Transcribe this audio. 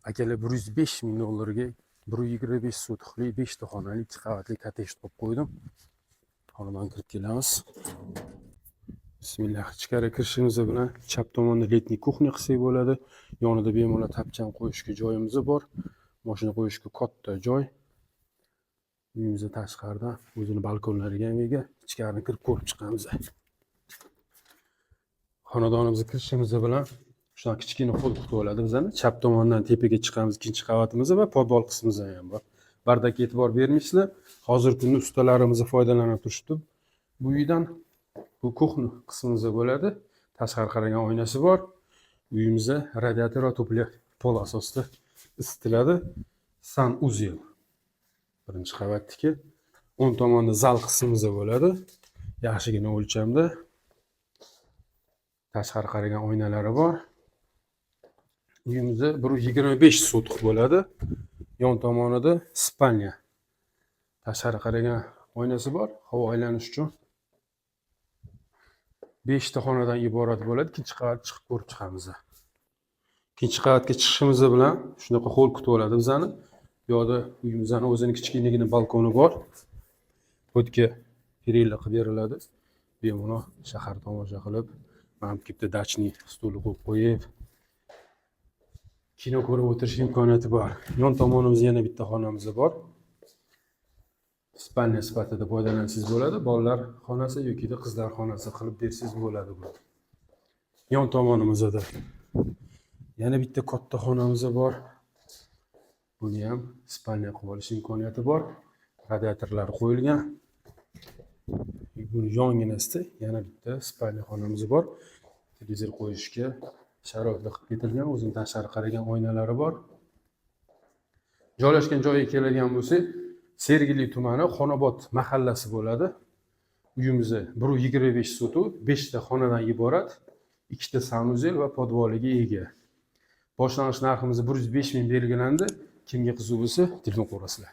Akalar, 105 ming dollarga 125 sotixli, 5 ta xonali, 2 qavatli kottej qilib qo'ydim. Xonadon kirib kelamiz. Bismillah. Ichkari kirishimiz bilan chap tomonda летний кухня qilsak bo'ladi. Yonida bemalol tapchani qo'yishga joyimiz bor. Mashina qo'yishga katta joy. Uyimizda tashqarida o'zini balkonlariga ham ega. Ichkarini kirib ko'rib chiqamiz. Xonadonimizga kirishimiz bilan shunaqa kichkina хол kutib oladi bizani. Chap tomondan tepaga chiqamiz, ikkinchi qavatimiz va podval qismimiz ham bor. Бардак ka e'tibor bermaysizlar. Hozirgi kunda ustalarimiz foydalanib turishibdi bu uydan. Bu кухня qismimiz bo'ladi. Tashqari qaragan oynasi bor. Uyimizda radiator va тёплый пол asosida isitiladi. Санузел. Birinchi qavatniki. O'ng tomonda zal qismimiz bo'ladi. Yaxshigina o'lchamda. Tashqari qaragan oynalari bor. Uyimizda 125 sotix bo'ladi. Yon tomonida спальня. Tashqari qaragan oynasi bor, havo aylanish uchun. 5 ta xonadan iborat bo'ladi. Ikkinchi qavat chiqib ko'rib chiqamiz. Ikkinchi qavatga chiqishimiz bilan shunaqa хол kutib oladi bizani. Bu yoqda uyimizni o'zini kichkinagina balkoni bor. Bu yerga перила qilib beriladi. Bemalol shahar tomosha qilib, mana bu yerda дачный stulni qo'yib qo'yib, kino ko'rib o'tirish imkoniyati bor. Yon tomonimizda yana bitta xonamiz bor. Спальня sifatida foydalansangiz bo'ladi. Bolalar xonasi yokida qizlar xonasi qilib bersangiz bo'ladi bu. Yon tomonimizda yana bitta katta xonamiz bor. Buni ham спальня qilib olish imkoniyati bor. Radiatorlar qo'yilgan. Buni yonginasida yana bitta спальня xonamiz bor. Televizor qo'yishga sharoitli qilib ketilgan, o'zini tashqari qaragan oynalari bor. Joylashgan joyiga keladigan bo'lsak, Sergeli tumani, Xonobod mahallasi bo'ladi. Uyimiz 125 sotix, beshta xonadan iborat, ikkita санузел va podvoliga ega. Boshlang'ich narximiz 105 ming belgilandi. Kimga qiziq bo'lsa, telefon qilaverasizlar.